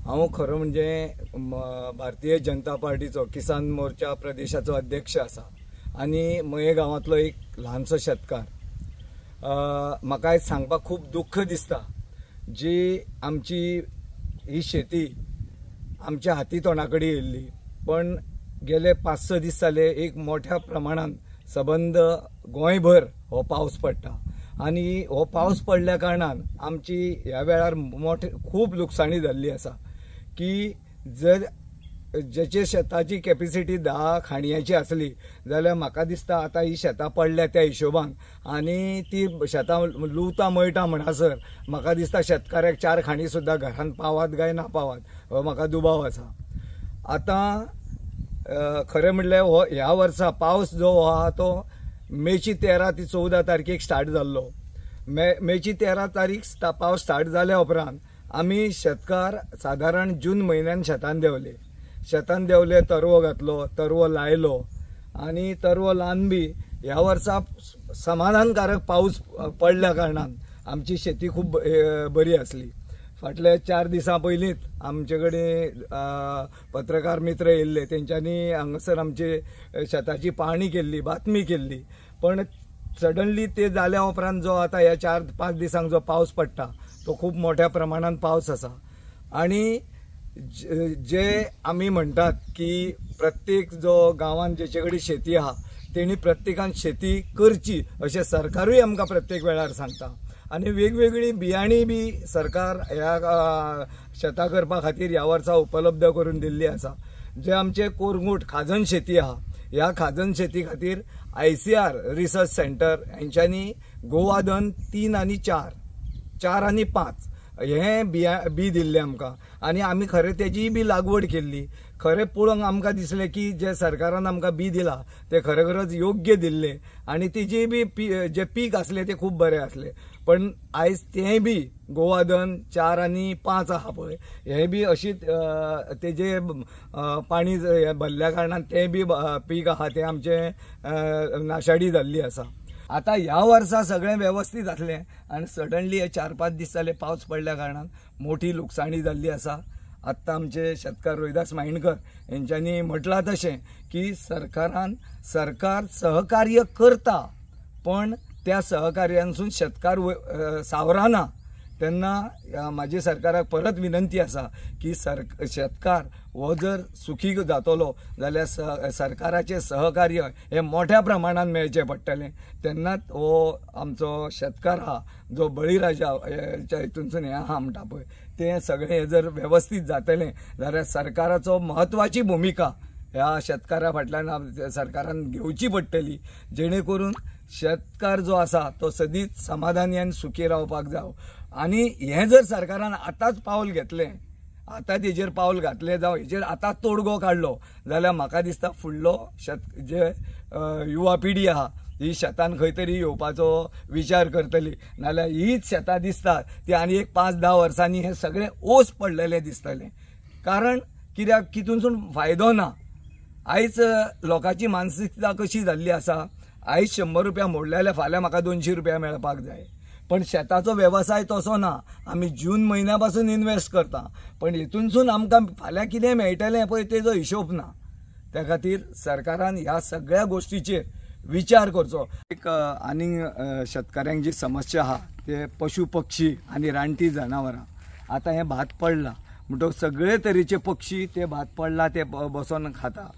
हांव खरो म्हणजे भारतीय जनता पार्टीचो किसान मोर्चा प्रदेशाचो अध्यक्ष आसा आनी मये गांवांतलो एक ल्हानसो शेतकार. म्हाका आयज सांगपाक खूब दुख्ख दिसता, जी आमची ही शेती आमच्या हाती तोंडा कडेन येयल्ली, पण गेले 5-6 दीस जाले एक मोठ्या प्रमाणान सबंद गोंयभर हो पावस पडटा आनी हो पावस पडल्या कारणान आमची ह्या वेळार मोठे खूब लुकसाणी जाल्ली आसा की जर जेचे शेताची कॅपेसिटी 10 खाणयांची आसली जाल्यार म्हाका दिसता आतां ही शेतां पडल्या त्या हिशोबान आनी ती शेतां लुवता मळटा म्हणसर म्हाका दिसता शेतकाऱ्याक 4 खाणी सुद्दां घरान पावात काय ना पावात हो म्हाका दुबाव आसा. आतां खरें म्हणल्यार हो ह्या वर्सा पावस जो आहा तो मेची 13 ते 14 तारखेक स्टार्ट जाल्लो. मेची 13 तारीख पावस स्टार्ट जाल्या उपरांत आमी शेतकार सादारण जून म्हयन्यान शेतान देंवले. शेतान देंवले, तरवो घातलो, तरवो लायलो आनी तरवो लावन बी ह्या वर्सा समाधानकारक पावस पडल्या कारणान आमची शेती खूब बरी आसली. फाटल्या 4 दिसां पयलींच आमचे कडेन पत्रकार मित्र येयल्ले, तेंच्यांनी हांगासर आमचे शेताची पाहणी केल्ली, बातमी केल्ली. पण सडनली ते जाल्या उपरांत जो आतां ह्या 4-5 दिसांक जो पावस पडटा तो खूब मोठ्या प्रमाणान पावस आसा आनी जे आमी म्हणटात की प्रत्येक जो गांवांत जेचे कडेन शेती आहा तेणी प्रत्येकान शेती करची अशें सरकारूय आमकां प्रत्येक वेळार सांगता आनी वेगवेगळी बियाणी बी सरकार ह्या शेतां करपा खातीर ह्या वर्सा उपलब्ध करून दिल्ली आसा. जे आमचे कोरगूट खाजन शेती आहा ह्या खाजन शेती खातीर ICR research centre हेंच्यांनी गोवाधन 3 आनी 4, 4 आनी 5 हे बी दिल्लें आमकां आनी आमी खरें तेजीय बी लागवड केल्ली. खरें पळोवंक आमकां दिसलें की जे सरकारान आमकां बी दिलां तें खरें योग्य दिल्लें आनी तेजीय बी जे पीक आसलें तें खूब बरें आसलें. पण आयज तेंय बी गोवाधन 4 आनी 5 आहा पळय हें बी अशीच तेजे पाणी भरल्या कारणान तें बी पीक आहा तें आमचें नाशाडी जाल्ली आसा. आतां ह्या वर्सा सगळें वेवस्थीत आसलें आनी सडनली हे 4-5 दीस जाले पावस पडल्या कारणान मोठी लुकसाणी जाल्ली आसा. आत्तां आमचे शेतकार रोहिदास मायणकर हेंच्यांनी म्हटलां तशें की सरकार सहकार्य करता पण त्या सहकार्यांसून शेतकार सावराना. तेन्ना म्हाजी सरकाराक परत विनंती आसा की शेतकार हो जर सुखी जातलो जाल्यार सरकाराचें सहकार्य हें मोठ्या प्रमाणान मेळचें पडटलें. तेन्नाच हो आमचो शेतकार आहा जो बळीराजा हितूनसून हें आहा म्हणटा पळय तें सगळें हें जर वेवस्थीत जातलें जाल्यार सरकाराचो म्हत्वाची भुमिका ह्या शेतकारा फाटल्यान सरकारान घेवची पडटली, जेणे करून शेतकार जो आसा तो सदींच समाधानी आनी सुखी रावपाक जावो. आनी हें जर सरकारान आतांच पावल घेतलें, आतां तेजेर पावल घातलें जावं हेजेर आतांच तोडगो काडलो जाल्यार म्हाका दिसता फुडलो जे युवा पिढी आहा ही शेतान खंय तरी येवपाचो विचार करतली. नाजाल्यार हीच शेतां दिसता ती आनी एक 5-10 वर्सांनी हें सगळें ओस पडलेलें दिसतलें. कारण कित्याक तितूनसून फायदो ना. आयज लोकांची मानसिकता कशी जाल्ली आसा, आयज 100 रुपया मोडले जाल्यार फाल्यां म्हाका 200 रुपया मेळपाक जाय. पण शेताचो वेवसाय तसो ना. आमी जून म्हयन्या पासून इन्वेस्ट करता पण हितूनसून आमकां फाल्यां कितें मेळटलें पळय तेजो हिशोब ना. त्या खातीर सरकारान ह्या सगळ्या गोश्टीचेर विचार करचो. एक आनीक शेतकाऱ्यांक जी समस्या आहा ते पशु पक्षी आनी रानटी जनावरां. आतां हें भात पडलां म्हणटकच सगळे तरेचे पक्षी ते भात पडलां ते बसोन खाता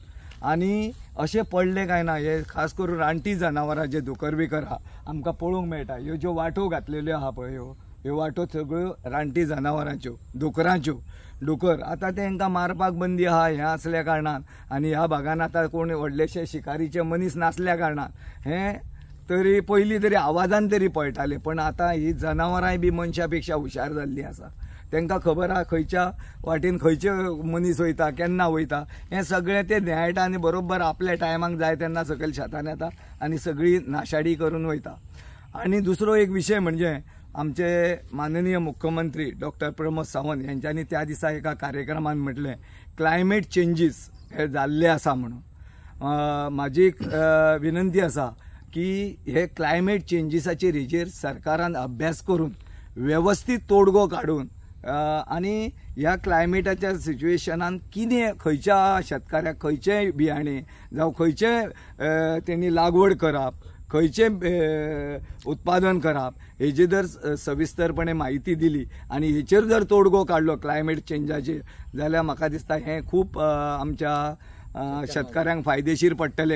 आनी अशें पडलें काय ना हे खास करून रानटी जनावरां जे दुकर बिकर आहा आमकां पळोवंक मेळटा. ह्यो ज्यो वाटो घातलेल्यो आहा पळय ह्यो वाटो सगळ्यो रानटी जनावरांच्यो, दुकरांच्यो. डुकर आतां तेंकां मारपाक बंदी आहा हें आसल्या कारणान आनी ह्या भागान आतां कोण व्हडलेशे शिकारीचे मनीस नासल्या कारणान हें तरी पयलीं तरी आवाजान तरी पळटाले, पण आतां ही जनावरांय बी मनशा पेक्षा हुशार जाल्लीं आसा. तांकां खबर आहा खंयच्या वाटेन खंयचे मनीस वयता, केन्ना वयता, हें सगळें ते न्यायटा आनी बरोबर आपल्या टायमाक जाय तेन्ना सकयल शेतान येता आनी सगळी नाशाडी करून वयता. आनी दुसरो एक विशय म्हणजे आमचे माननीय मुख्यमंत्री डॉक्टर प्रमोद सावंत हेंच्यांनी त्या दिसा एका कार्यक्रमान म्हटलें क्लायमेट चेंजीस हे जाल्ले आसा म्हणून. म्हाजी एक विनंती आसा की हे क्लायमेट चेंजीसाचेर हेजेर सरकारान अभ्यास करून वेवस्थीत तोडगो काडून आनी ह्या क्लायमेटाच्या सिच्युएशनान कितें खंयच्या शेतकाऱ्याक खंयचें बियाणें जावं खंयचें तेणी लागवड करप, खंयचें उत्पादन करप हेजी जर सविस्तरपणे म्हायती दिली आनी हेचेर जर तोडगो काडलो क्लायमेट चेंजाचेर जाल्यार म्हाका दिसता हें खूब आमच्या शेतकाऱ्यांक फायदेशीर पडटलें.